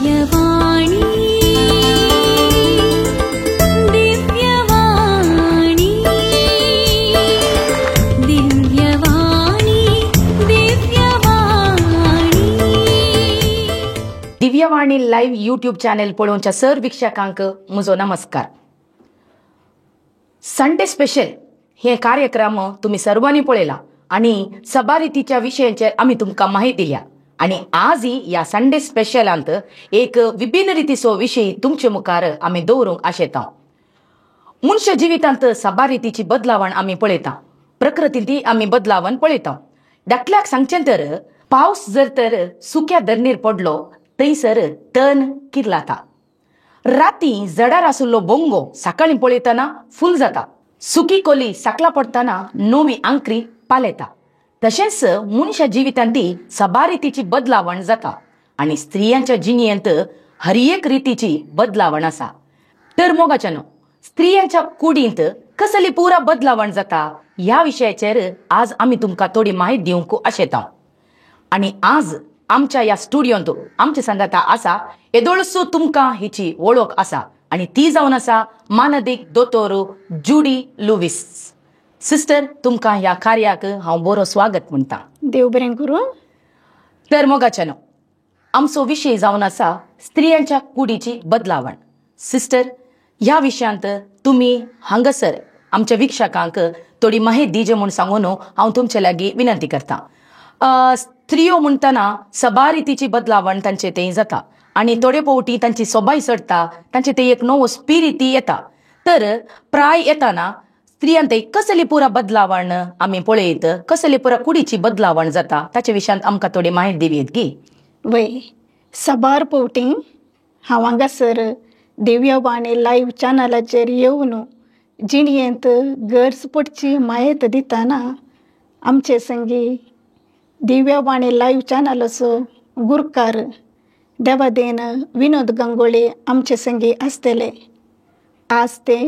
Divyavani Divyavani Divyavani Divyavani. Divyavani live YouTube channel पळोवच्या सर वीक्षकांक म्हजो नमस्कार. संडे स्पेशल हे कार्यक्रम तुमी सर्वांनी पळयला आनी सभा रितीच्या विशयांचेर आमी तुमकां माहिती दिल्या. आनी आजही ह्या संडे स्पेशलांत एक विभिन्न रितीचो विशय तुमचे मुखार आमी दवरूंक आशेता. मनशा जिवितांत सभा रितीची बदलावण आमी पळयता, प्रकृतींत आमी बदलावण पळयता. धाकल्याक सांगचें तर पावस जर तर सुक्या धरणीर पडलो थंयसर तण किर्लाता. राती जडार आशिल्लो बोंगो सकाळीं पळयतना फूल जाता. सुकी कोली साकला पडटना नवी आंकरी पालेता. तशेंच मनशा जिवितांत सभा रितीची बदलावण जाता आनी स्त्रियांच्या जिणेंत हर एक रितीची बदलावण आसा. तर मोगाच्यानो, स्त्रियांच्या कुडींत कसली पुरा बदलावण जाता ह्या विशयाचेर आज आमी तुमकां थोडी माहिती दिवंक आशेता. आनी आज आमच्या ह्या स्टुडियोंत आमचे सांगाता आसा येदोळसो तुमकां हिची वळख आसा आनी ती जावन आसा मानदीक दोतोर जुडी लुवीस. सिस्टर, तुमकां ह्या कार्याक हांव बरो स्वागत म्हणटा. देव बरें करूं. तर मोगाच्यानो, आमचो विशय जावन आसा स्त्रियांच्या कुडीची बदलावण. सिस्टर, ह्या विशयांत तुमी हांगासर आमच्या वीक्षकांक थोडी माहिती दिजे म्हूण सांगून हांव तुमचे लागीं विनंती करता. स्त्रियो म्हणटना सभा रितीची बदलावण तांचे थंय जाता आनी थोडे फावटी तांची सोबाय चडटा, तांचे थंय एक नवो स्पिरिती येता. तर प्राय येताना स्त्रियांत कसली पुरा बदलावण आमी पळयत, कसली पुरा कुडीची बदलावण जाता ताचे विशयांत आमकां थोडी माहिती दिवयेत गी? वय, साबार फावटी हांव हांगासर दिव्यवाणी लायव्ह चॅनलाचेर येवन जिणयेंत गरज पडची म्हायत दितना आमचे संगी दिव्यवाणी लायव्ह चॅनलाचो गुरकार देवादेन विनोद गंगोळी आमचे संगी आसतले. आज ते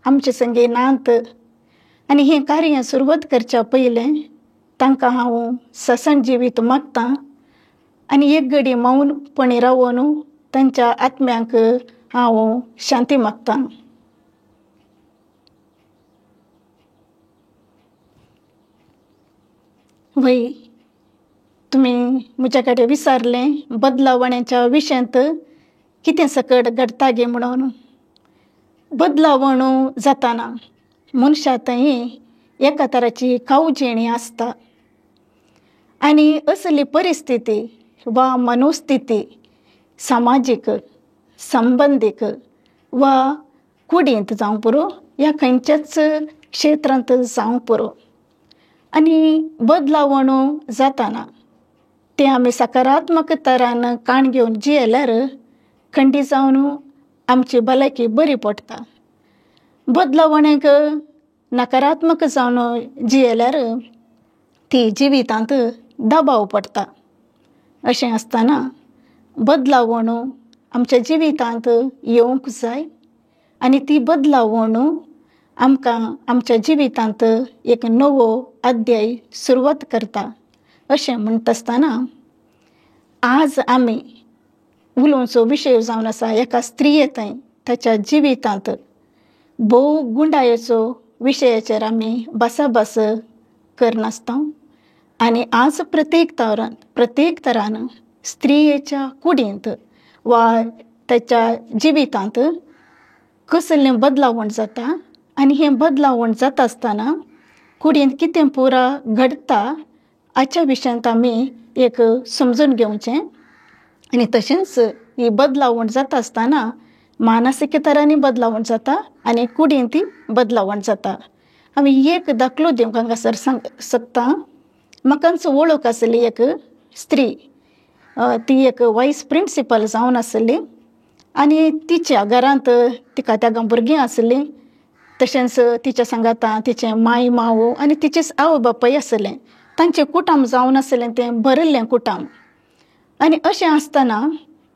आमचे संगी नात आनी हें कार्य सुरवात करच्या पयलें तांकां हांव ससण जिवीत मागता आनी एक घडी मौनपणी रावन तांच्या आत्म्यांक हांव शांती मागता. वय, तुमी म्हज्या कडेन विचारलें बदलावण्याच्या विशयांत कितें सकट घडटा गे म्हणून. बदलावण जाताना मनशा थंय एका तराची कावजेणी आसता आनी असली परिस्थिती वा मनोस्थिती सामाजीक, संबंदीक वा कुडींत जावंक पुरो ह्या खंयच्याच क्षेत्रांत जावंक पुरो. आनी बदलावण जाताना तें आमी सकारात्मक तरान काण घेवन जियेल्यार खंडी जावन आमची भलायकी बरी पडटा. बदलावणेक नकारात्मक जावन जियेल्यार ती जिवितांत दबाव पडटा. अशें आसतना बदलावण आमच्या जिवितांत येवंक जाय आनी ती बदलावण आमकां आमच्या जिवितांत एक नवो अध्याय सुरवात करता. अशें म्हणटा आसतना आज आमी उलोवचो विशय जावन आसा एका स्त्रिये थंय ताच्या जिवितांत भोव गुंडायेचो विशयाचेर आमी भासाभास करनासता. आनी आज प्रत्येक तरान स्त्रियेच्या कुडींत वा ताच्या जिवितांत कसलें बदलावण जाता आनी हें बदलावण जाता आसतना कुडींत कितें पुरा घडटा हाच्या विशयांत आमी एक समजून घेवचें. आनी तशेंच ही बदलावण जाता आसतना मानसीक तरांनी बदलावण जाता आनी कुडींत ती बदलावण जाता. आमी एक दाखलो दिवंक हांगासर सांग शकता. म्हाकाच वळख आसली एक स्त्री, ती एक वायस प्रिंसिपल जावन आसली आनी तिच्या घरांत तिका तेगां भुरगीं आसलीं. तशेंच तिच्या सांगाता तिचें माय माव आनी तिचेच आवय बापूय आसलें. तांचें कुटुंब जावन आसलें तें भरिल्लें कुटुंब. आनी अशें आसतना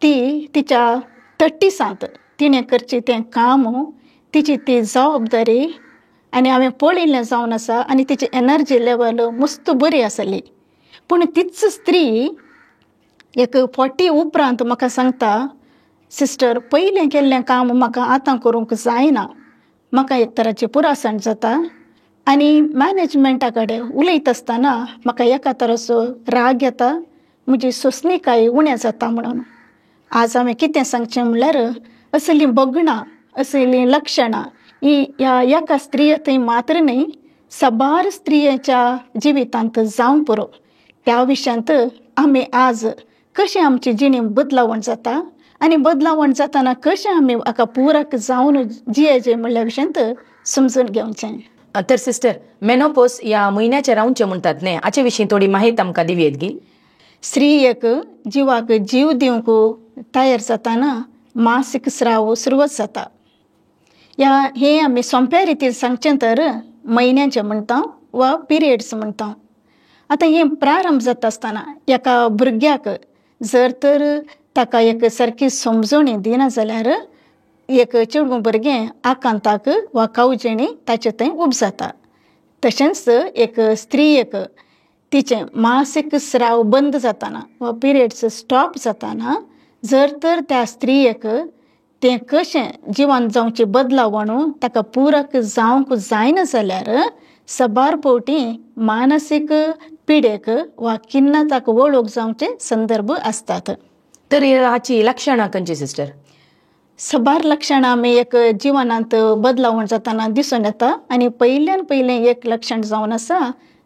ती तिच्या थर्टीसांत तिणें करचें तें काम, तिची ती जबाबदारी आनी हांवें पळयल्लें जावन आसा आनी तिची एनर्जी लेवल मस्त बरी आसली. पूण तीच स्त्री एक 40 उपरांत म्हाका सांगता, सिस्टर, पयलें केल्लें काम म्हाका आतां करूंक जायना, म्हाका एक तराची पुरासण जाता आनी मॅनेजमेंटा कडेन उलयता आसतना म्हाका एका तराचो राग येता, म्हजी सोंसणीकाय उणें जाता म्हणून. आज हांवें कितें सांगचें म्हणल्यार असलीं भोगणां, असलीं लक्षणां ही ह्या एका स्त्रिये थंय मात्र न्हय, साबार स्त्रियेच्या जिवितांत जावंक पुरो. त्या विशयांत आमी आज कशें आमची जिणी बदलावण जाता आनी बदलावण जातना कशें आमी हाका पूरक जावन जियेचें म्हणल्या विशयांत समजून घेवचें. तर सिस्टर, मेनोपोज ह्या म्हयन्याचे रावचें म्हणटात न्ही, हाचे विशीं थोडी माहिती आमकां दिवयेत गी? स्त्रियेक जिवाक जीव दिवंक तयार जातना मासीक स्राव सुरवात जाता. ह्या हें आमी सोंप्या रितीन सांगचें तर म्हयन्याचें म्हणटा वा पिरियड्स म्हणटा. आतां हें प्रारंभ जाता आसतना एका भुरग्याक जर तर ताका एक सारकी समजणी दिना जाल्यार एक चेडूं भुरगें आकांताक वा कावजेणी ताचे थंय उब जाता. तशेंच एक स्त्रियेक तिचें मासीक स्राव बंद जातना वा पिरियड्स स्टॉप जातना जर तर त्या स्त्रियेक तें कशें जिवन जावचें बदलावण ताका पूरक जावंक जायना जाल्यार साबार फावटी मानसीक पिडेक वा किन्नताक वळख जावचे संदर्भ आसतात. तर हाची लक्षणां खंयची सिस्टर? साबार लक्षणां आमी एक जिवनांत बदलावण जातना दिसून येता आनी पयल्यान पयलें एक लक्षण जावन आसा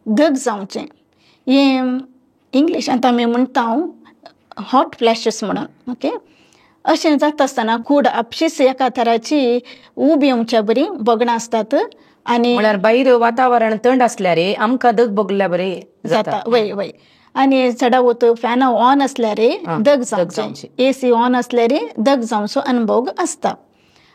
धग जावचें. हें इंग्लिशांत आमी म्हणटा हॉट फ्लॅशस म्हणून. ओके, अशें जाता आसतना कूड आपशीच एका तराची ऊब येवच्या बरी भोगणां आसतात आनी म्हळ्यार भायर वातावरण थंड आसल्यार आमकां धग भोगल्या बरी जाता. वय वय, आनी चडावत फॅनां ऑन आसल्यार धग जावचें, एसी ऑन आसल्यार धग जावचो अनुभव आसता.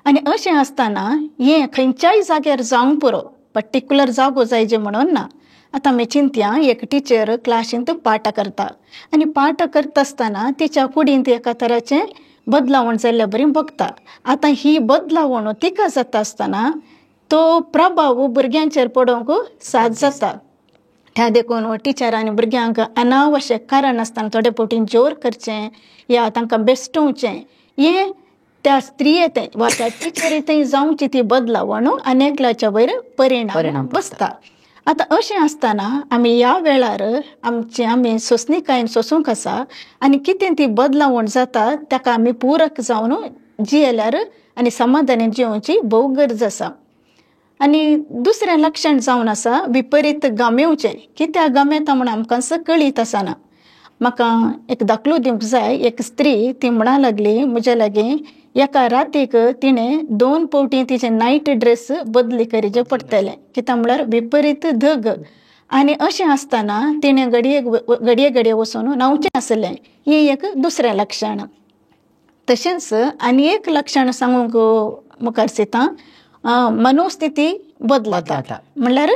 आनी अशें आसतना हें खंयच्याय जाग्यार जावंक पुरो, पर्टिक्युलर जागो जायचे म्हणून ना. आतां आमी चिंतया, एक टिचर क्लासींत पाठ करता आनी पाठ करता आसतना तिच्या कुडींत एका तराचें बदलावण जाल्ल्या बरी भोगता. आतां ही बदलावण तिका जाता आसतना तो प्रभाव भुरग्यांचेर पडोवंक साथ जाता. त्या देखून टिचरांनी भुरग्यांक अनावश्यक कारण आसतना थोडे फावटी जोर करचें या तांकां बेश्टोवचें, हें त्या स्त्रिये थंय वा त्या टिचरी थंय जावची ती बदलावण आनी एकल्याच्या वयर परिणाम बसता. आतां अशें आसतना आमी ह्या वेळार आमची आमी सोंसणीकायेन सोंसूंक आसा आनी कितें ती बदलावण जाता ताका आमी पूरक जावन जियेल्यार आनी समाधानी जियोवची भोव गरज आसा. आनी दुसरें लक्षण जावन आसा विपरीत गमेवचें. कित्याक गमेता म्हूण आमकां कळीत आसना. म्हाका एक दाखलो दिवंक जाय. एक स्त्री ती म्हणा लागली म्हज्या लागीं, एका रातीक तिणें 2 फावटी तिचें नायट ड्रेस बदली करीचें पडटलें, कित्याक म्हळ्यार विपरीत धग. आनी अशें आसतना तिणें घडये घडये घडये वचून न्हांवचें आसलें. हें एक दुसरें लक्षण. तशेंच आनी एक लक्षण सांगूंक मुखार दिता, मनोस्थिती बदलता. म्हणल्यार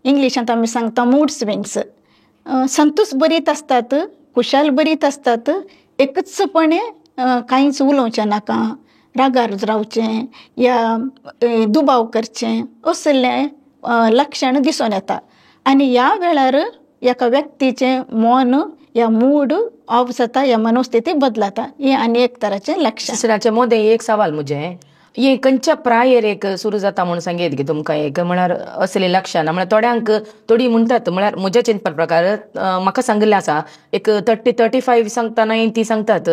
इंग्लिशांत आमी सांगता मूड स्विंग्स. संतोश बरीत आसतात, खुशाल बरीत आसतात, एकचपणे कांयच उलोवचें नाका, रागार रावचें या दुबाव करचें असलें लक्षण दिसून येता. आनी ह्या वेळार एका व्यक्तीचें मन या मूड ऑफ जाता या मनोस्थिती बदलता. हें आनी एक तराचें लक्षण. सिस्टराचें मोदें एक सवाल म्हजें, हे खंयच्या प्रायेर एक सुरू जाता म्हणून सांगेत की तुमकां एक म्हळ्यार असलें लक्षणां? म्हळ्यार थोड्यांक थोडीं म्हणटात, म्हळ्यार म्हज्या चिंतपा प्रकार म्हाका सांगिल्लें आसा एक 30-35 सांगतना ती सांगतात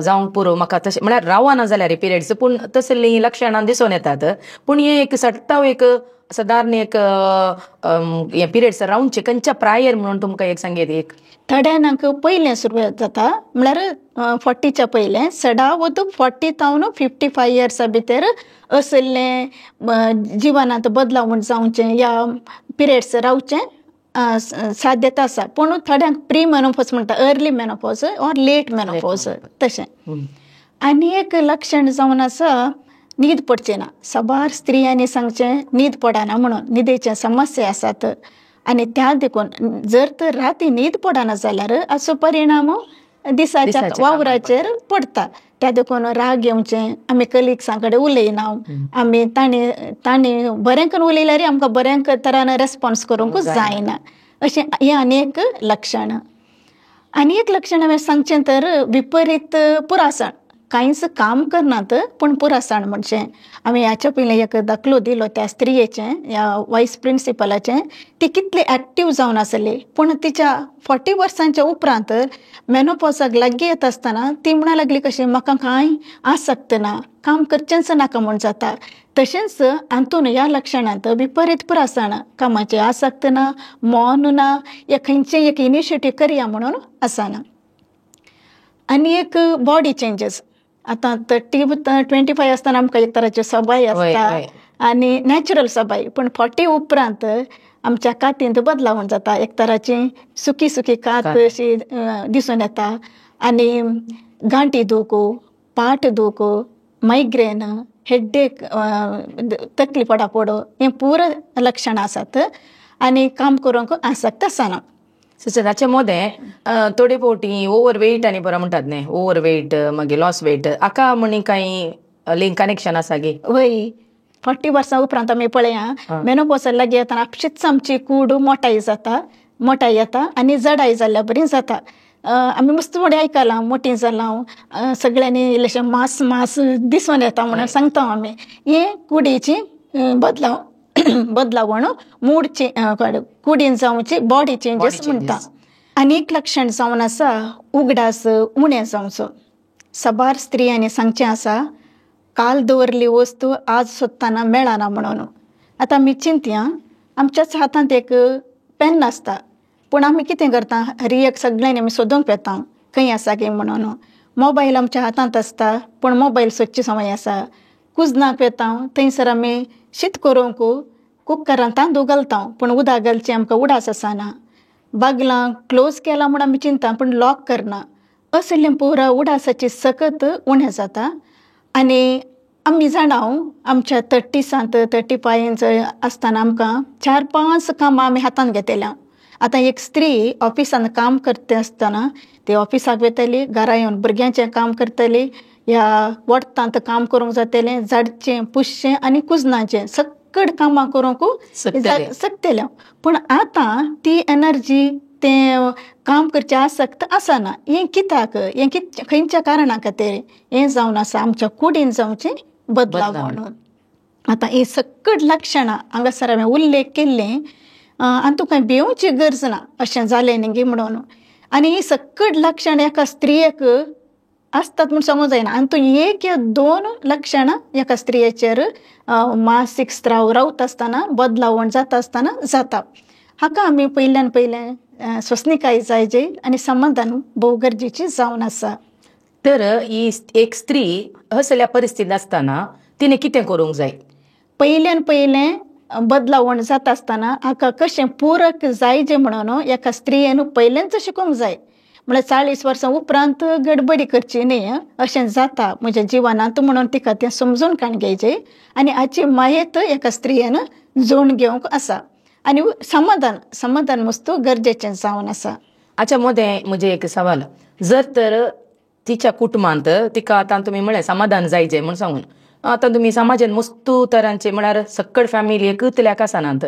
जावंक पुरो म्हाका, तशें म्हळ्यार रावना जाल्यार पिरियड्स, पूण तसलीं लक्षणां दिसून येतात. पूण हें एक सट्टाव एक सादारण एक हे पिरियड्स रावचे खंयच्या प्रायर म्हणून तुमकां एक सांगेत? एक थोड्यांक पयलें सुरवात जाता म्हळ्यार 40च्या पयलें, सदावत 40 थावन 55 इयर्सा भितर असलें जिवनांत बदलावण जावचें या पिरियड्स रावचें साध्यता आसा. पूण थोड्यांक प्री मेनोपॉज म्हणटा, early menopause or late menopause तशें. आनी एक लक्षण जावन आसा न्हीद पडची ना. साबार स्त्रियांनी सांगचें न्हीद पडना म्हणून, न्हिदेचे समस्या आसात आनी त्या देखून जर तर राती न्हीद पडना जाल्यार हाचो परिणाम दिसाच्या वावराचेर पडटा. त्या देखून राग येवचें, आमी कलिग्सां कडेन उलयना, आमी तांणी तांणी बरें करून उलयल्यार आमकां बऱ्या तरान रेस्पोन्स करूंक जायना, अशें हें आनी एक लक्षण. आनी एक लक्षण हांवें सांगचें तर विपरीत पुरासण. कांयच काम करनात पूण पुरासाण म्हणचें. आमी हाच्या पयलीं एक दाखलो दिलो त्या स्त्रियेचें, ह्या वायस प्रिंसिपलाचें, ती कितली एक्टीव जावन आसली पूण तिच्या 40 वर्सांच्या उपरांत मेनोपॉजाक लागीं येता आसतना ती म्हणा लागली कशी म्हाका कांय आसक्त ना, काम करचेंच नाका म्हूण जाता. तशेंच हातून ह्या लक्षणांत विपरीत पुरासाण, कामाचें आसक्त ना, मौन ना, या खंयचें एक इनिशिएटीव करया म्हणून आसना. आनी एक बॉडी चेंजीस, आतां 30-25 आसतना आमकां एक तराची सबाय आसता आनी नॅचरल सबाय, पूण 40 उपरांत आमच्या कातींत बदलावण जाता, एक तराची सुकी सुकी कात अशी दिसून येता आनी गांठी दूख, पाट दूख, मायग्रेन, हेडेक, तकली पडापड, हें पुरा लक्षणां आसात आनी काम करूंक आसक्त आसना. सिस्टर ताचे मोदें थोडे फावटी ओवर वेट आनी बरो म्हणटात न्ही, ओवर वेट मागीर लॉस वेट हाका म्हणी कांय लिंक कनेक्शन आसा गे? वय, 40 वर्सां उपरांत आमी पळया मेनोपॉजा लागीं येतना आपशीच आमची कूड मोटाय जाता, मोटाय येता आनी जडाय जाल्ल्या बरी जाता. आमी मस्त फुडें आयकलां मोटी जालां सगळ्यांनी इल्लेशें मास मास दिसून येता म्हणून सांगता आमी. हे कुडीची बदलाव बदलावण मूड कुडीन जावची बॉडी चेंजीस म्हणटा. आनी एक लक्षण जावन आसा उगडास उणें जावचो. साबार स्त्रियांनी सांगचें आसा काल दवरली वस्तू आज सोदतना मेळना म्हणून. आतां आमी चिंतया आमच्याच हातांत एक पेन आसता पूण आमी कितें करता हर एक सगळ्यांनी आमी सोदूंक वेता खंय आसा गे म्हणून. मोबायल आमच्या हातांत आसता पूण मोबायल सोदची संवय आसा. कुजनाक वेता थंयसर आमी शीत करूंक कुकरान तांदूळ घालता पूण उदक घालचें आमकां उडास आसना. बागलां क्लोज केलां म्हूण आमी चिंता पूण लॉक करना. असलें पुरा उडासाची सकत उणें जाता. आनी आमी जाणा आमच्या 30सांत 35 आसतना आमकां 4-5 कामां आमी हातांत घेतल्या. आतां एक स्त्री ऑफिसान काम करता आसतना ती ऑफिसाक वयतली, घरा येवन भुरग्यांचें काम करतली, ह्या वखदांत काम करूंक जातलें, झाडचें पुसचें आनी कुजनाचें सक्कड कामां करूंक शकतलें. पूण आतां ती एनर्जी तें काम करचें आसक्त आसना. हें कित्याक, हें खंयच्या कारणा खातीर हें जावन आसा आमच्या कुडीन जावचें बदलाव म्हणून. आतां हीं सक्कड लक्षणां हांगासर हांवें उल्लेख केल्ले आनी तुका भिवची गरज ना अशें जालें न्ही म्हणून. आनी हीं सक्कड लक्षणां एका स्त्रियेक आसतात म्हूण सांगूंक जायना. आनी तूं 1 या 2 लक्षणां एका स्त्रियेचेर मासीक स्त्राव रावता आसतना बदलावण जाता आसतना जाता. हाका आमी पयल्यान पयलें सोंसणीकाय जाय जे आनी समाधान भोव गरजेची जावन आसा. तर ही एक स्त्री असल्या परिस्थितींत आसतना तिणें कितें करूंक जाय? पयल्यान पयलें बदलावण जाता आसतना हाका कशें पूरक जाय जे म्हणून एका स्त्रियेन पयलेंच शिकूंक जाय. म्हळ्यार 40 वर्सां उपरांत गडबडी करची न्ही अशें जाता म्हज्या जिवनांत म्हणून तिका तें समजून काण घेवचें आनी हाची मायत एका स्त्रियेन जोडून घेवंक आसा. आनी समाधान समाधान वस्तू गरजेचें जावन आसा. हाच्या मदें म्हजें एक सवाल, जर तर तिच्या कुटुंबांत तिका आतां तुमी म्हळें समाधान जायचें म्हूण सांगून, आतां तुमी समाजान मस्तू तरांचे म्हळ्यार सक्कड फॅमिली एकतल्याक आसनात.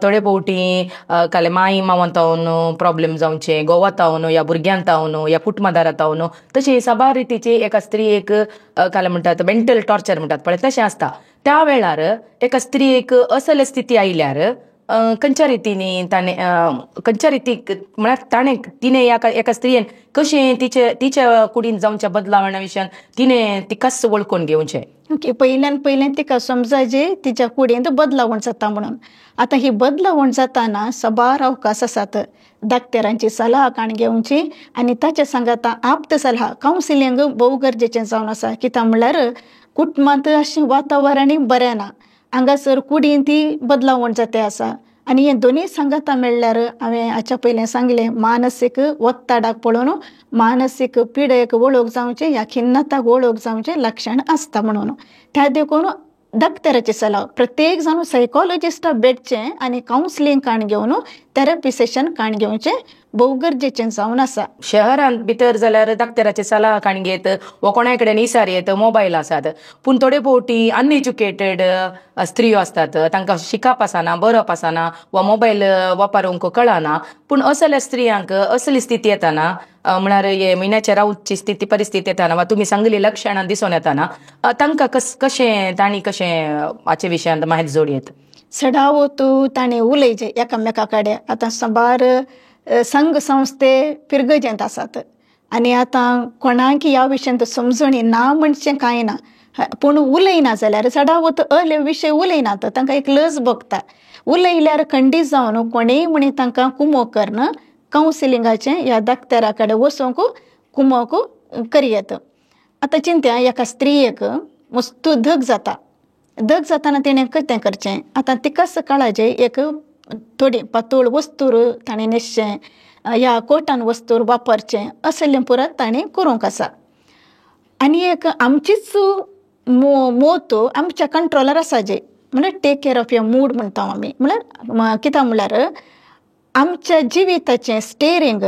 थोडे फावटी काले माई मावान तावन प्रॉब्लेम जावचे, घोवा तावन या भुरग्यां तावन या कुटुंबादारा तावन, तशें साबार रितीचे एका स्त्रियेक काले म्हणटात मेंटल टॉर्चर म्हणटात पळय तशें आसता. त्या वेळार एका स्त्रियेक असले स्थिती आयल्यार खंयच्या रितीनी ताणें खंयच्या रितीक म्हळ्यार ताणें तिणें एका स्त्रियेन कशें तिचे तिच्या कुडीन जावच्या बदलावणा विशयान तिणें तिकाच वळखून घेवचें? ओके, पयल्यान पयलें तिका समजायचें तिच्या कुडींत बदलावण जाता म्हणून. आतां ही बदलावण जाताना साबार अवकाश आसात. डाक्टरांची सलाह काण घेवची आनी ताच्या सांगाता आप्त सलाह कावन्सिलींग भोव गरजेचें जावन आसा. कित्याक म्हणल्यार कुटुंबांत अशें वातावरणूय बरें ना, हांगासर कुडीन ती बदलावण जाता आसा. आनी हे दोनूय सांगाता मेळ्ळ्यार हांवें हाच्या पयलें सांगलें मानसीक ಒತ್ತಡಾक पळोवन मानसीक पिडेक वळख जावचें ह्या खिन्नताक वळख जावचें लक्षण आसता म्हणून. त्या देखून डॉक्टराची सलाह प्रत्येक जाण सायकोलॉजिस्टा भेटचें आनी कावन्सिलींग काण घेवन थेरपी सेशन काण घेवचें भोव गरजेचें जावन आसा. शहरांत भितर जाल्यार दाक्तेराचे सलाह काण घेत वा कोणाय कडेन इसार येत मोबायल आसात, पूण थोडे फावटी अनएज्युकेटेड स्त्रियो आसतात, तांकां शिकप आसना, बरप आसना वा मोबायल वापरूंक कळना. पूण असल्या स्त्रियांक असली स्थिती येताना म्हळ्यार हे म्हयन्याच्या रावची स्थिती परिस्थिती येताना वा तुमी सांगली लक्षणां दिसून येताना तांकां कशें तांणी कशें हाचे विशयांत माहिती जोडयेत? चडावत ताणें उलयचें एकामेका कडेन. आतां साबार संघ संस्थे फिरगजेंत आसात आनी आतां कोणाक ह्या विशयांत समजणी ना म्हणचें कांय ना, पूण उलयना जाल्यार चडावत अहले विशय उलयनात, तांकां एक लज भोगता. उलयल्यार खंडीत जावन कोणीय म्हणी तांकां कुमोक करना कावन्सिलिंगाचें ह्या दाक्तेरा कडेन वचूंक कुमोक करयेत. आतां चिंत्या एका स्त्रियेक मस्तू धग जाता, धग जाताना तिणें कितें करचें? आतां तिकाच कळाचें एक थोडी पातळ वस्तूर ताणें न्हेसचें ह्या कोटान वस्तूर वापरचें असलें पुराय ताणें करूंक आसा. आनी एक आमचीच मोत आमच्या कंट्रोलार आसा जे म्हणल्यार take care of your mood म्हणटा आमी. म्हणल्यार कित्याक म्हणल्यार आमच्या जिविताचें स्टेरींग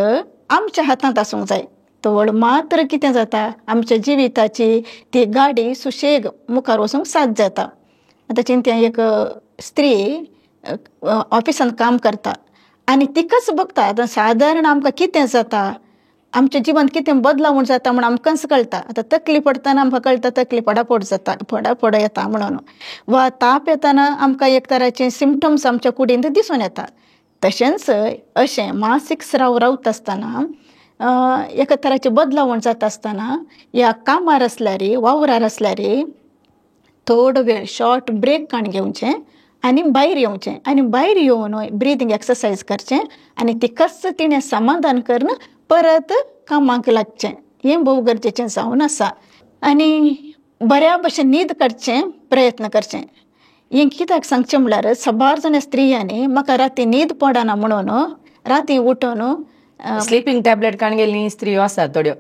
आमच्या हातांत आसूंक जाय. तवळ मात्र कितें जाता आमच्या जिविताची ती गाडी सुशेग मुखार वचूंक साथ जाता. आतां चिंत्या एक स्त्री ऑफिसान काम करता आनी तिकाच बघता आतां सादारण आमकां कितें जाता, आमच्या जिवन कितें बदलावण जाता म्हूण आमकांच कळटा. आतां तकली पडटना आमकां कळटा तकली पडापड जाता, पडापड येता म्हणून, वा ताप येताना आमकां एक तराचे सिमटम्स आमच्या कुडींत दिसून येता. तशेंच अशें मासीक स्राव रावता आसतना एका तराचें बदलावण जाता आसतना ह्या कामार आसल्यार वावरार आसल्यार थोडो वेळ शॉर्ट ब्रेक काण घेवचें आनी भायर येवचें आनी भायर येवन ब्रिदींग एक्सरसायज करचें आनी तिकाच तिणें समाधान करून परत कामाक लागचें. हें भोव गरजेचें जावन आसा. आनी बऱ्या भशेन न्हीद काडचें प्रयत्न करचें. हें कित्याक सांगचें म्हणल्यार साबार जाणां स्त्रियांनी म्हाका राती न्हीद पडना म्हणून राती उठून स्लिपींग टॅबलेट काण गेल्ली स्त्रियो आसात थोड्यो.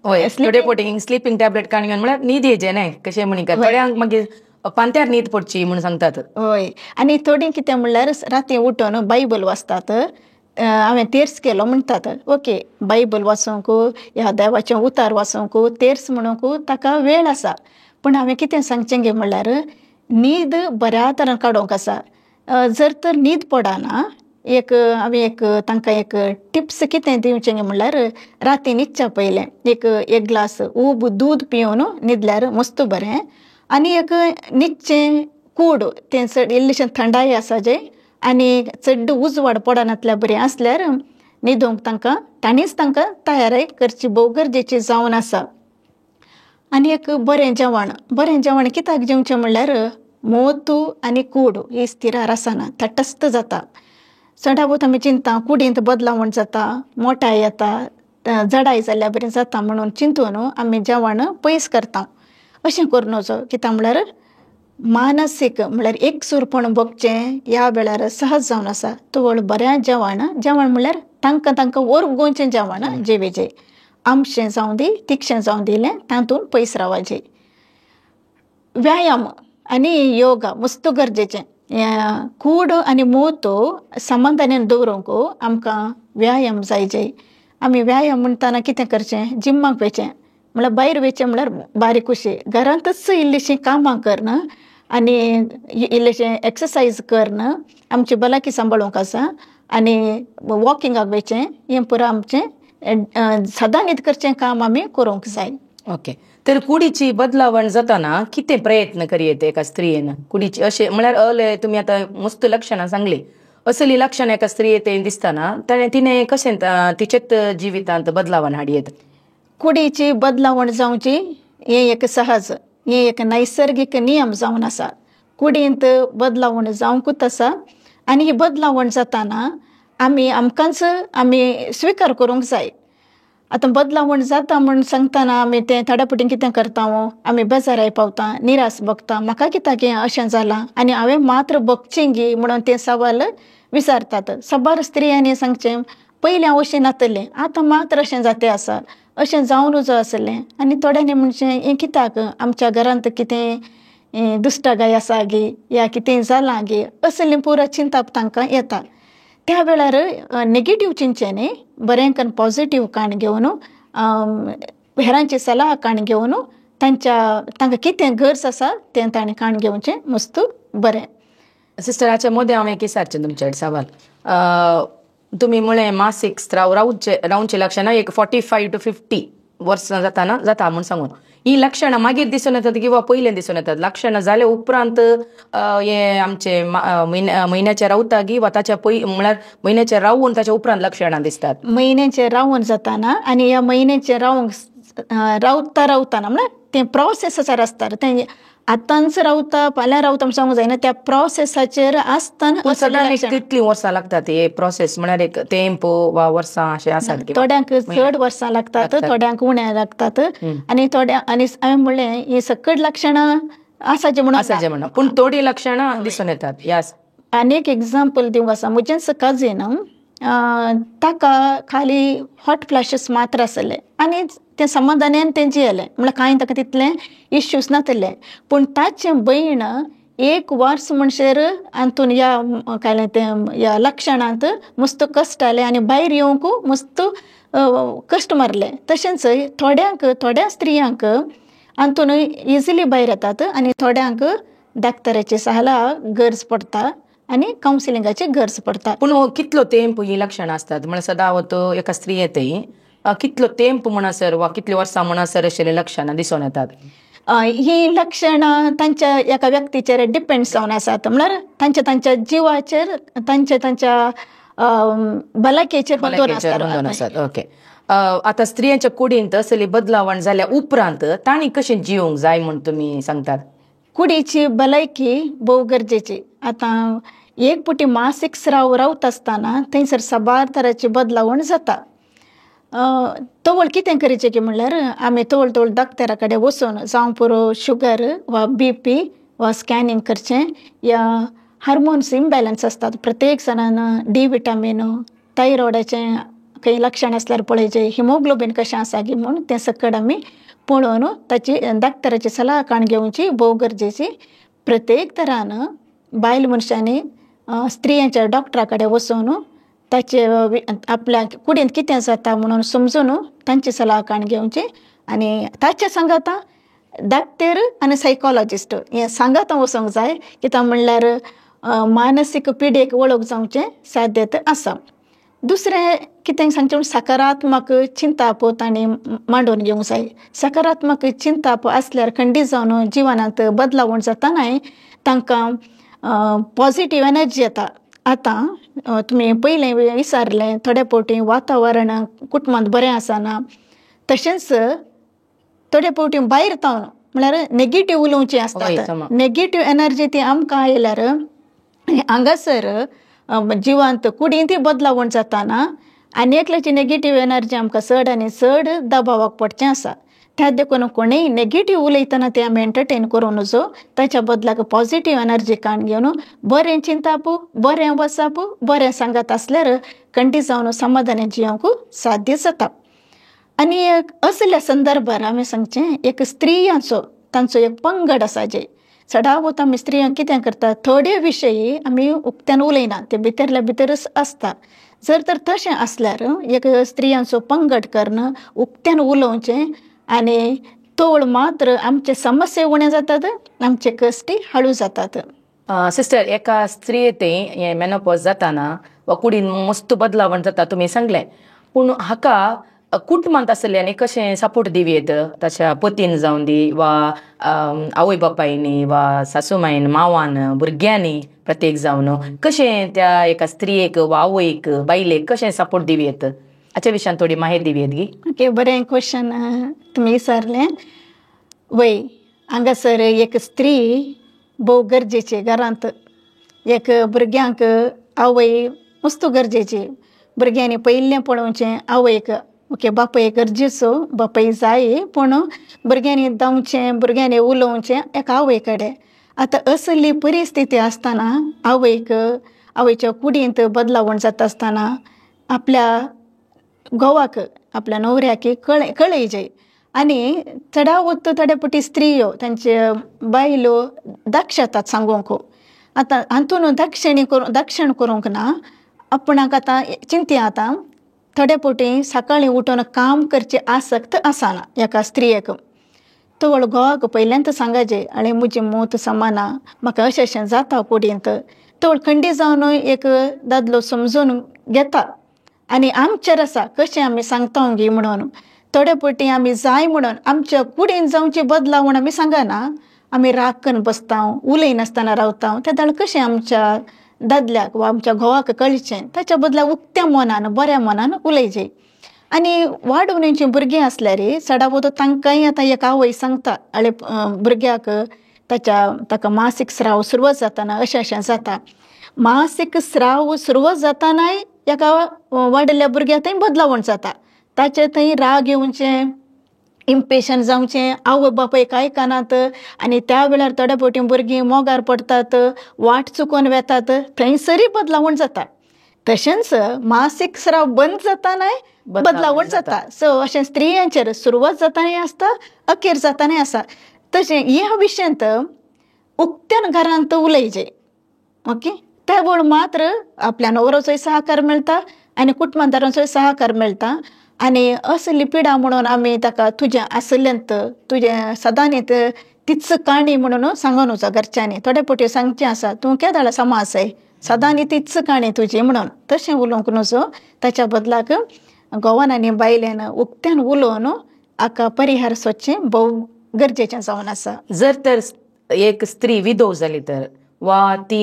हय, थोडे फावटी स्लिपींग टॅबलेट काण घेवन म्हळ्यार न्हीद येचे न्हय कशें म्हणी थोड्यांक मागीर पांत्यार न्हीद पडची म्हूण सांगतात. हय, आनी थोडीं कितें म्हणल्यार राती उठून बायबल वाचतात, हांवें तेर्स केलो म्हणटात. ओके, बायबल वाचूंक ह्या देवाचें उतार वाचूंक तेर्स म्हणूंक ताका वेळ आसा, पूण हांवें कितें सांगचें गे म्हणल्यार न्हीद बऱ्या तरान काडूंक आसा. जर तर न्हीद पडना एक हांवें एक तांकां एक टिप्स कितें दिवचें गे म्हणल्यार राती न्हिदच्या पयलें एक एक ग्लास ऊब दूद पिवन न्हिदल्यार मस्त बरें. आनी एक न्हिदचें कूड तें चड इल्लेशें थंडाय आसा जें आनी चड उजवाड पडनातल्या बरें आसल्यार न्हिदूंक तांकां तांणीच तांकां तयारी करची भोव गरजेची जावन आसा. आनी एक बरें जेवण, बरें जेवण कित्याक जेवचें म्हणल्यार मोतू आनी कूड ही स्थिरार आसना, तटस्थ जाता. चडावत आमी चिंता कुडींत बदलावण जाता, मोटाय येता, जडाय जाल्ल्या बरें जाता म्हणून चिंतून आमी जेवण पयस करता. अशें करूं नजो, कित्याक म्हणल्यार मानसीक म्हणल्यार एकसूरपण भोगचें ह्या वेळार सहज जावन आसा. तवळ बरें जेवण, जेवण म्हणल्यार तांकां तांकां ओरगोवचें जेवण जेवेचें, आमशें जावं दी तिखशें जावं दिलें तातूंत पयस रावचें. व्यायाम आनी योगा मस्त गरजेचें. कूड आनी मोत समाधानान दवरूंक आमकां व्यायाम जाय. आमी व्यायाम म्हणटना कितें करचें, जिम्माक वयचें म्हणल्यार भायर वयचें म्हणल्यार बारीक खुशी, घरांतच इल्लीशीं कामां करून आनी इल्लेशें एक्सरसायज करून आमची भलायकी सांबाळूंक आसा. आनी वॉकिंगाक वयचें हें पुरो आमचें सदां न्हीद करचें काम आमी करूंक जाय. ओके, तर कुडीची बदलावण जाताना कितें प्रयत्न करयेत एका स्त्रियेन कुडीची अशें म्हळ्यार अले तुमी आतां मस्त लक्षणां सांगली, असली लक्षणां एका स्त्रिये दिसतना ताणें तिणें कशें तिचेच जिवितांत बदलावण हाडयेत? कुडीची बदलावण जावची हें एक सहज, हें एक नैसर्गीक नियम जावन आसा. कुडींत बदलावण जावंकूच आसा आनी ही बदलावण जाताना आमी आमकांच आमी स्विकार करूंक जाय. आतां बदलावण जाता म्हूण सांगतना आमी तें थोड्या फावटी कितें करता, आमी बेजाराय पावता, निरास भोगता, म्हाका कित्याक हें अशें जालां आनी हांवें मात्र भोगचें गी म्हणून तें सवाल विचारतात. साबार स्त्रियांनी सांगचें पयलीं हांव अशें नातलें, आतां मात्र अशें जातें आसा, अशें जावन उजो आसलें. आनी थोड्यांनी म्हणचें हें कित्याक आमच्या घरांत कितें दुश्टगाय आसा गी या कितें जालां गी, असलें पुरो चिंतप तांकां येता. त्या वेळार नेगेटीव चिंतचें न्ही, बरें करून पॉजिटीव काण घेवन हेरांची सलाह काण घेवन तांच्या तांकां कितें गरज आसा तें ताणें काण घेवचें मस्त बरें. सिस्टराच्या मदें हांवें विचारचें तुमचे सवाल. तुमी म्हळें मासीक स्त्राव रावचे रावचे लक्षणां एक 45 to 50 वर्सां जाताना जाता म्हूण सांगून, ही लक्षणां मागीर दिसून येतात किंवा पयलें दिसून येतात? लक्षणां जाले उपरांत हे आमचे म्हयन्याचे रावता की वा ताच्या म्हळ्यार म्हयन्याचे रावून ताच्या उपरांत लक्षणां दिसतात? म्हयन्याचे रावून जाताना आनी ह्या म्हयन्याचे रावंक रावता रावताना म्हळ्यार तें प्रोसेसाचेर आसता, तें आतांच रावता फाल्यां रावता म्हूण सांगूंक जायना, त्या प्रोसेसाचेर आसतना. सदांच कितलीं वर्सां लागतात हे प्रोसेस, म्हळ्यार एक तेंप वा वर्सां अशें आसात? थोड्यांक चड वर्सां लागतात, थोड्यांक उणें लागतात आनी थोड्या आनी हांवें म्हणलें ही सकट लक्षणां आसाचें म्हणून आसाचें म्हणून, पूण थोडीं लक्षणां दिसून येतात. यस. आनी एक एग्जाम्पल दिवंक आसा, म्हजेंच कजीन, ताका खाली हॉट फ्लॅशेस मात्र आसले आनी तें समाधानान तें जियेलें, म्हळ्यार कांय ताका तितलें इश्यूज नासले. पूण ताचें भयण एक वर्स म्हणसर हातून ह्या कांय तें ह्या लक्षणांत मस्त कश्ट आयले आनी भायर येवंक मस्त कश्ट मारले. तशेंच थोड्यांक थोड्या स्त्रियांक हातून इजिली भायर येतात आनी थोड्यांक डाक्टराची सलाह गरज पडटा आनी कावन्सिलिंगाची गरज पडटा. पूण कितलो तेंप ही लक्षणां आसतात? म्हळ्यार सदांच एका स्त्री येतय कितलो तेंप म्हणसर वा कितली वर्सां म्हणसर अशें लक्षणां दिसून येतात? ही लक्षणां तांच्या एका व्यक्तीचेर डिपेंड जावन आसात, म्हळ्यार तांच्या तांच्या जिवाचेर तांच्या तांच्या भलायकेचेर बंधन आसात. ओके, आतां स्त्रियांच्या कुडींत असली बदलावण जाल्या उपरांत तांणी कशें जिवंक जाय म्हूण तुमी सांगतात? कुडीची भलायकी भोव गरजेची. आतां एक पुटी मासीक स्राव रावता आसतना थंयसर साबार तरांची बदलावण जाता. तवळ कितें करचें की म्हणल्यार आमी तवळ तवळ डॉक्टरा कडेन वचून जावं पुरो शुगर वा बीपी वा स्कॅनिंग करचें, या हार्मोन्स इमबॅलन्स आसतात प्रत्येक जाणान डी विटामीन, थायरॉयडाचें खंय लक्षण आसल्यार पळयचें, हिमोग्लोबीन कशें आसा की म्हूण तें सकड आमी पळोवन ताची डॉक्टराची सलाह काण घेवची भोव गरजेची. प्रत्येक तरान बायल मनशांनी स्त्रियांच्या डॉक्टरा कडेन वचून ताचे आपल्या कुडींत कितें जाता म्हणून समजून तांची सलाह काण घेवची आनी ताच्या सांगाता डॉक्टर आनी सायकोलॉजिस्ट हें सांगाता वचोंक जाय, कित्याक म्हणल्यार मानसीक पिडेक वळख जावचें साध्यता आसा. दुसरें कितें सांगचें, सकारात्मक चिंताप तांणी मांडून घेवंक जाय. सकारात्मक चिंताप आसल्यार खंडीत जावन जिवनांत बदलावण जातानाय तांकां पॉजिटीव एनर्जी येता. आतां तुमी पयलें विचारलें थोडे फावटी वातावरण कुटुंबांत बरें आसना, तशेंच थोडे फावटी भायर तावन म्हळ्यार नेगेटीव उलोवचें आसता, नेगेटीव एनर्जी ती आमकां आयल्यार हांगासर जिवांत कुडींतय बदलावण जाताना आनी एकल्याची नेगेटीव एनर्जी आमकां चड आनी चड दबावाक पडचें आसा. त्या देखून कोणूय नेगेटीव उलयतना तें आमी एंटरटेन करूं नजो, ताच्या बदलाक पॉजिटीव एनर्जी काण घेवन बरें चिंताप, बरें वचप, बरें सांगत आसल्यार खंडीत जावन समाधानी जिवंक साध्य जाता. आनी असल्या संदर्भार आमी सांगचें एक स्त्रियांचो तांचो एक पंगड आसा, जे चडावत आमी स्त्रियांक कितें करता थोडे विशयी आमी उक्त्यान उलयना, ते भितरल्या भितरच आसता. जर तर तशें आसल्यार एक स्त्रियांचो पंगड करून उक्त्यान उलोवचें आनी तोळ मात्र आमचे समस्या उणें जातात, आमचे कश्टी हळू जातात. सिस्टर, एका स्त्रिये ते हे मेनोपॉज जाताना वा कुडीन मस्त बदलावण जाता तुमी सांगलें, पूण हाका कुटुंबांत आसलें कशें सपोर्ट दिवं येत? ताच्या पतीन जावं दी वा आवय बापायनी वा सासूमायन, मावान, भुरग्यांनी प्रत्येक जावन कशें त्या एका स्त्रियेक वा आवयक, बायलेक कशें सपोर्ट दिवं येत हाच्या विशयान थोडी माहिती दिवं येत गी? ओके, बरें क्वेश्चन तुमी विचारलें. वय, हांगासर एक स्त्री भोव गरजेची घरांत, एक भुरग्यांक आवय मस्त गरजेची. भुरग्यांनी पयलें पळोवचें आवयक, ओके बापूय गरजेचो, बापूय जाय, पूण भुरग्यांनी धांवचें, भुरग्यांनी उलोवचें एका आवय कडेन. आतां असली परिस्थिती आसतना आवयक, आवयच्या कुडींत बदलावण जाता आसतना आपल्या घोवाक, आपल्या न्हवऱ्याक कळयचें. आनी चडावत थोडे फावटी स्त्रियो तांचे बायलो दाक्षेतात सांगूंक. आतां हातून दाक्षिणी करूं दाक्षण करूंक ना, आपणाक आतां चिंती आतां थोडे फावटी सकाळीं उठून काम करचें आसक्त आसना एका स्त्रियेक. तवळ घोवाक पयल्यांत सांगाचे आनी म्हजी मूत समाना, म्हाका अशें अशें जाता कुडींत. तवळ खंडी जावन एक दादलो समजून घेता आनी आमचेर आसा कशें आमी सांगता गी म्हणून. थोडे फावटी आमी जाय म्हणून आमच्या कुडीन जावची बदलावण आमी सांगना, आमी राग करून बसता, उलयनासतना रावता. तेदाळ कशें आमच्या दादल्याक वा आमच्या घोवाक कळचें, ताच्या बदला उक्त्या मनान बऱ्या मनान उलयचें. आनी वाडोवणेची भुरगीं आसल्यार चडावत तांकांय आतां एक आवय सांगता आळे भुरग्याक ताच्या ताका मासीक स्राव सुरवात जाताना अशें अशें जाता. मासीक स्राव सुरवात जातानाय एका वाडिल्ल्या भुरग्या थंय बदलावण जाता, ताचे थंय राग येवचें, इम्पेशन जावचें, आवय बापायक आयकनात आनी त्या वेळार थोड्या फावटी भुरगीं मोगार पडटात, वाट चुकोवन वेतात, थंयसरूय बदलावण जाता. तशेंच मासीक स्राव बंद जातानाय बदलावण जाता. सो अशें स्त्रियांचेर सुरवात जातानाय आसता, अखेर जातानाय आसा. तशें ह्या विशयांत उक्त्यान घरांत उलयचें, ओके, त्या वेळ मात्र आपल्या नवरोचोय सहकार मेळटा आनी कुटुंबादारांचोय सहकार मेळटा. आनी असली पिडा म्हणून आमी ताका तुजें आसलेंत तुजें सदांनीत तीच काणी म्हणून सांगून वचो घरच्यांनी. थोडे फावटी सांगचें आसा तूं केदाळ समा आसाय, सदांनी तीच काणी तुजी म्हणून, तशें उलोवंक नजो. ताच्या बदलाक घोवान आनी बायलेन उक्त्यान उलोवन हाका परिहार सोदचें भोव गरजेचें जावन आसा. जर तर एक स्त्री विधव जाली तर वा ती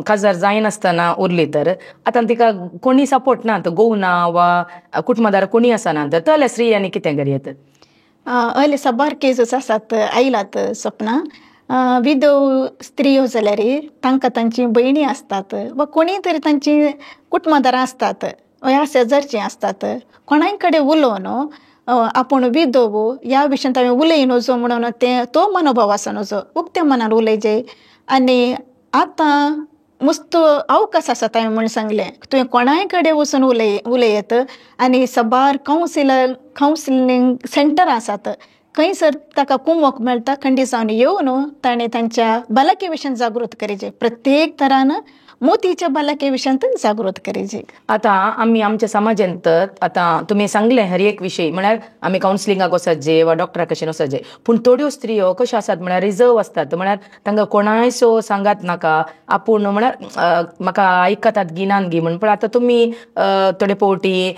काजार जायनासतना उरली तर आतां तिका कोणी सपोर्ट ना, घोव ना वा कुटुंबादार कोणी आसना तर तल्या स्त्रियांनी कितें करयेत? असले साबार केसीस आसात आयलात सपना. विधव स्त्रियो जाल्यार तांकां तांची भयणी आसतात वा कोणीय तरी तांची कुटुंबादारां आसतात वा शेजारचीं आसतात, कोणाय कडेन उलोवन आपूण विधव ह्या विशयांत हांवें उलय नजो म्हणून तें तो मनोभाव आसा नजो, उक्त्या मनान उलयचें. आनी आतां मस्त अवकाश आसा हांवें म्हूण सांगलें, तुवें कोणाय कडेन वचून उलयत. आनी साबार कावन्सिलींग सेंटर आसात, खंयसर ताका कुमोक मेळटा खंडी जावन येवन ताणें तांच्या भलायके विशयान जागृत करचें, प्रत्येक तरान मोतीच्या भलायके विशयांत जागृत करचें. आतां आमी आमच्या समाजांत आतां तुमी सांगलें हर एक विशय म्हळ्यार आमी कावन्सिलिंगाक वचत वा डॉक्टरा कशेन वचत, पूण थोड्यो स्त्रियो कश्यो आसात म्हळ्यार रिजर्व आसतात, म्हळ्यार तांकां कोणायसो सांगात नाका, आपूण म्हळ्यार म्हाका आयकतात गी नान गी म्हण. पूण आतां तुमी थोडे फावटी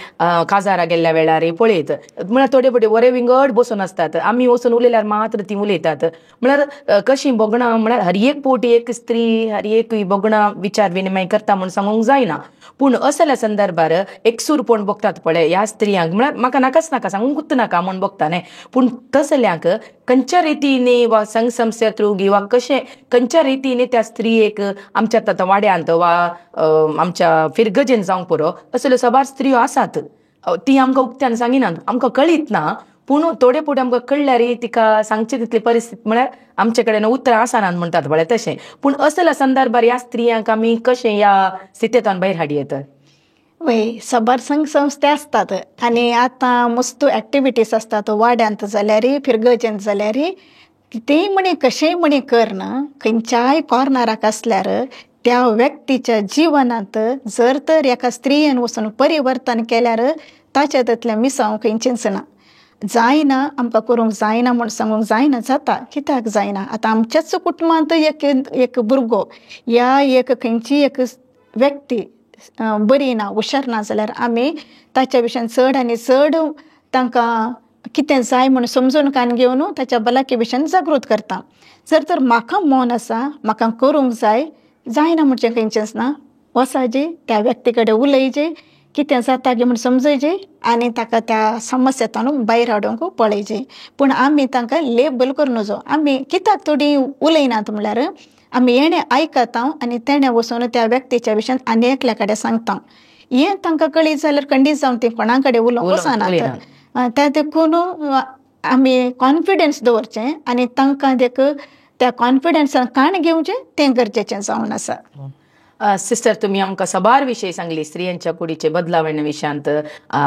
काजारा गेल्ल्या वेळार पळयत म्हळ्यार थोडे फावटी बरे विंगड बसून आसतात, आमी वचून उलयल्यार मात्र ती उलयतात. म्हळ्यार कशीं भोगणां म्हळ्यार हर एक फावटी एक स्त्री हर एक भोगणां विचार विनिमय करता म्हूण सांगूंक जायना, पूण असल्या संदर्भार एकसूरपण भोगतात पळय ह्या स्त्रियांक, म्हळ्यार म्हाका नाकाच नाका सांगूंकूच नाका म्हूण भोगता न्ही, पूण तसल्यांक खंयच्या रितीने वा संघ संस्थे थ्रू वा कशें खंयच्या रितीने त्या स्त्रियेक आमच्या आतां वाड्यांत वा आमच्या फिरगजेन जावंक पुरो असल्यो साबार स्त्रियो आसात, ती आमकां उक्त्यान सांगिनात, आमकां कळीत ना, पूण थोडे फावटी आमकां कळ्ळ्यार तिका सांगची तितली परिस्थिती म्हळ्यार आमचे कडेन उतरां आसनात म्हणटात पळय तशें. पूण असल्या संदर्भार ह्या स्त्रियांक आमी कशें ह्या स्थितींतल्यान भायर हाडयेत? वय साबार संघ संस्थे आसतात आनी आतां मस्त एक्टिविटीज आसतात वाड्यांत जाल्यार फिरगजेंत जाल्यार, कितेंय म्हणी कशेंय म्हणी कर खंयच्याय कॉर्नराक आसल्यार त्या व्यक्तीच्या जिवनांत जर तर एका स्त्रियेन वचून परिवर्तन केल्यार ताच्या तातलें मिसांव खंयचेंच ना. जायना आमकां करूंक जायना म्हूण सांगूंक जायना, जाता कित्याक जायना. आतां आमच्याच कुटुंबांत एक एक भुरगो या एक खंयची एक व्यक्ती बरी ना हुशार ना जाल्यार आमी ताच्या विशयान चड आनी चड तांकां कितें जाय म्हूण समजून कान घेवन ताच्या भलायके विशयान जागृत करता. जर तर म्हाका मन आसा म्हाका करूंक जाय, जायना म्हणचें खंयचेंच ना, वचाजे त्या व्यक्ती कडेन उलयचे, कितें जाता गे म्हूण समजयचें आनी ताका त्या समस्येंतल्यान भायर हाडूंक पळयचें. पूण आमी तांकां लेबल करूं नजो. आमी कित्याक थोडीं उलयनात म्हणल्यार आमी हेणें आयकता आनी तेणें वचून त्या व्यक्तीच्या विशयान आनी एकल्या कडेन सांगता, हें तांकां कळीत जाल्यार खंडीत जावन तीं कोणा कडेन उलोवंक वचनात. त्या देखून आमी कॉन्फिडन्स दवरचें आनी तांकां देख त्या कॉन्फिडन्सान काण घेवचें तें गरजेचें जावन आसा. सिस्टर, तुमी आमकां साबार विशय सांगली, स्त्रियांच्या कुडीचे बदलावणे विशयांत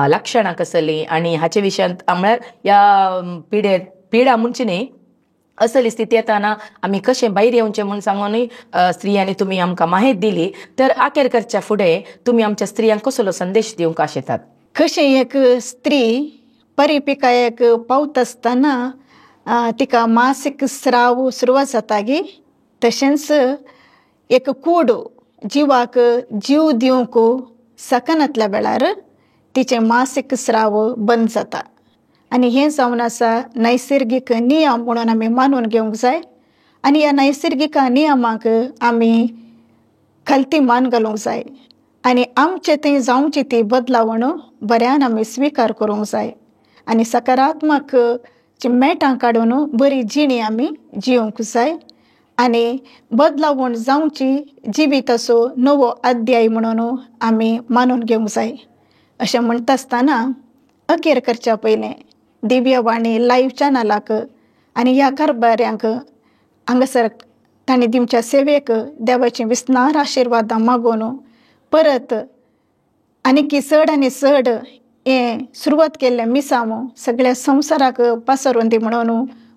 लक्षणां कसलीं आनी हाचे विशयांत म्हळ्यार ह्या पिडा म्हणचे न्ही असली स्थिती येताना आमी कशें भायर येवचें म्हूण सांगूनय स्त्रियांनी तुमी आमकां माहिती दिली. तर आखेर करच्या फुडें तुमी आमच्या स्त्रियांक कसलो संदेश दिवंक आशेतात? कशें एक स्त्री परिपिकायेक पावता आसतना तिका मासीक स्राव सुरवात जाता गी, तशेंच एक कूड जिवाक जीव दिवंक शकनातल्या वेळार तिचें मासीक स्राव बंद जाता. आनी हें जावन आसा नैसर्गीक नियम म्हणून आमी मानून घेवंक जाय आनी ह्या नैसर्गीक नियमाक आमी खालती मान घालूंक जाय आनी आमचे थंय जावची ती बदलावण बऱ्यान आमी स्विकार करूंक जाय आनी सकारात्मक मेटां काडून बरी जिणी आमी जिवंक जाय आनी बदलावण जावची जिविताचो नवो अध्याय म्हणून आमी मानून घेवंक जाय. अशें म्हणटा आसतना अखेर करच्या पयलें दिव्यवाणी लायव्ह चॅनलाक आनी ह्या कारभाऱ्यांक हांगासर तांणी दिवच्या सेवेक देवाची विस्नार आशिर्वादां मागून परत आनीकी चड आनी चड हें सुरवात केल्लें मिसांव सगळ्या संवसाराक पसरून दी म्हणून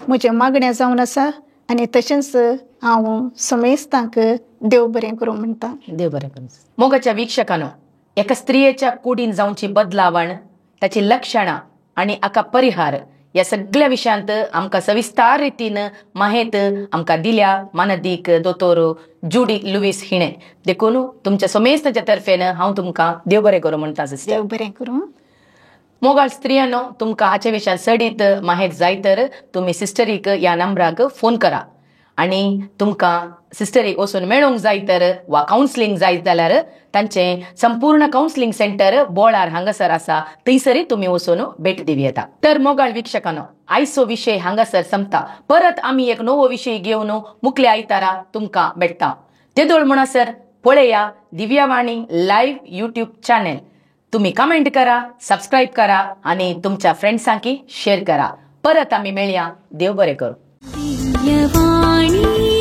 म्हजें मागणें जावन आसा. आनी तशेंच हांव समेस्तांक देव बरें करूं म्हणटा. देव बरें करूं. मोगाच्या वीक्षकांनो, एका स्त्रियेच्या कुडीन जावची बदलावण, ताची लक्षणां आनी हाका परिहार ह्या सगळ्या विशयांत आमकां सविस्तार रितीन माहेत आमकां दिल्या मानदीक दोतोर जुडी लुवीस हिणें. देखून तुमच्या समेस्ताच्या तर्फेन हांव तुमकां देव बरें करूं म्हणटा सिस्टर. देव बरें करूं. मोगाळ स्त्रियांनो, तुमकां हाचे विशयान चडीत माहेत जाय तर तुमी सिस्टरीक ह्या नंबराक फोन करा आनी तुमकां सिस्टरीक वचून मेळूंक जाय तर वा कावन्सिलींग जाय जाल्यार तांचें संपूर्ण कावन्सिलींग सेंटर बोळार हांगासर आसा, थंयसरय तुमी वचून भेट दिवं येता. तर मोगाळ वीक्षकांनो, आयचो विशय हांगासर संपता. परत आमी एक नवो विशय घेवन मुखल्या आयतारा तुमकां भेटता. तेदोळ म्हणसर पळया दिव्यवाणी लायव्ह युट्यूब चॅनल. तुम्ही कमेंट करा, सबस्क्राईब करा आणि तुमच्या फ्रेंड्सांकी शेअर करा. परत आम्ही मेळया. देव बरे करू. दिव्यवाणी.